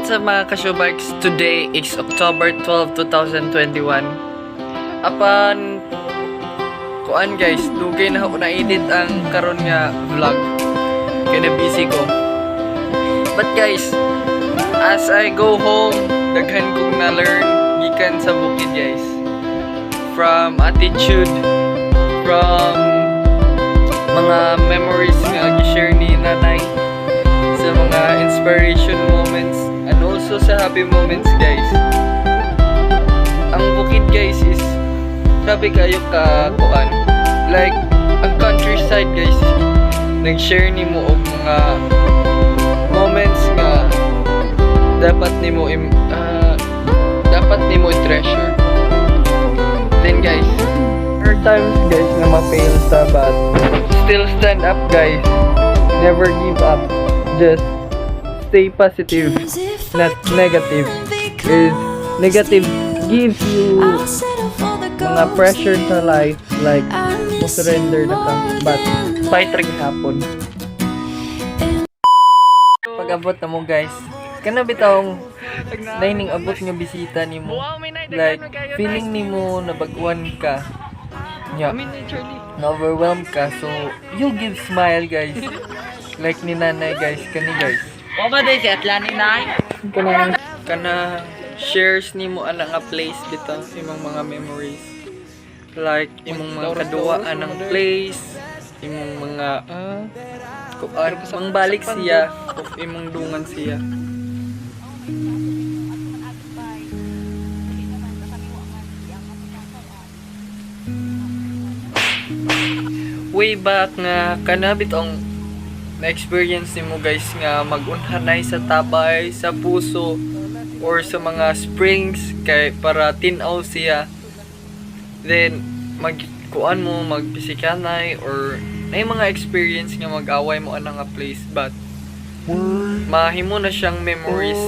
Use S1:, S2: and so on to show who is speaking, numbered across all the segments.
S1: What's up, mga ka-showbikes? Today is October 12, 2021. Apan kuan guys, dugay na ako na-edit ang karon nga vlog. Kaya na busy ko. But guys, as I go home, daghan kong na-learn gikan sa bukid, guys. From attitude, from mga memories nga gi-share ni nanay, sa mga inspiration moments and also sa happy moments, guys. Ang bukid, guys, is grabe kayo ka kuan. Like ang countryside, guys, nag-share nimo og mga moments nga dapat nimo i-treasure. Then guys, there are times, guys, nga ma-fail sa, but still stand up, guys. Never give up. Just stay positive, not negative. Is negative gives you mga pressure sa life, like mo surrender na ka, but fight ra gihapon. Pag abot na mo, guys, kana bitawng naining abot nga bisita nimo, like feeling nimo na baguan ka nya, na overwhelm ka, so you give smile, guys, like ni nanay, guys, kani, guys.
S2: Wa ba day si Atlani, nay?
S1: Kana kana shares nimo ana nga place bitaw, imong mga memories, like imong mga kaduwa anang place, imong mga kuan, mangbalik siya of imong dungan siya. Way back nga kana bitong na-experience nimo, guys, nga magunhanay sa tabay, sa puso or sa mga springs kay para tin-aw siya, then magkuan mo, magbisikanay or na mga experience nga mag-away mo ana nga place, but mahimo na siyang memories,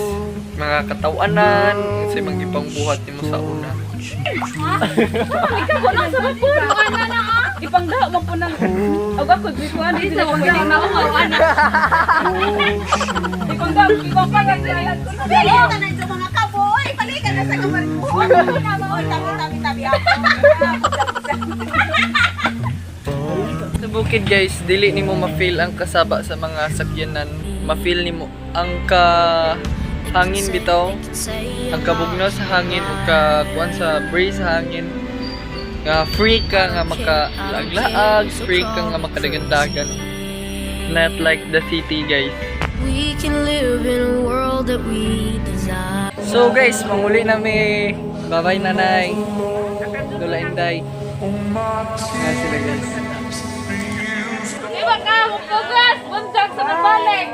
S1: mga katawanan sa imong ipangbuhat nimo sa una.
S3: Ikaw wala sa vapor. Ana na ah. Ipangdaw man po nang. Ag ako di ko ano sila pwede na ako ana. Ipangdaw, ipangdaw.
S4: Dili tanan sa mga kaboy, palikan na sa kamarko. Oy, tabi tabi tabi ako.
S1: Sa bukid, guys, dili nimo ma-feel ang kasaba sa mga sakyanan. Ma-feel nimo ang ka hangin bitaw, ang kabugnaw sa hangin ug ka kuan sa breeze sa hangin. Nga free ka nga maka-laag, free ka nga makadagan-dagan. Not like the city, guys.
S5: We can live in a world that we design.
S1: So guys, manguli na mi. Bye-bye, nanay. Lola Inday. Nga sila, guys.
S3: Di ba ka hugas buntag sa mabalik.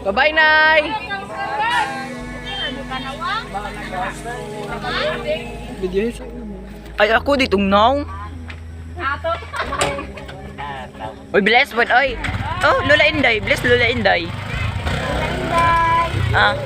S1: Bye-bye, nay. Video.
S2: Ay, ako ditong naong.
S3: Ato.
S2: Oy, bless what oy. Oh, Lola Inday, bless Lola Inday. Ah.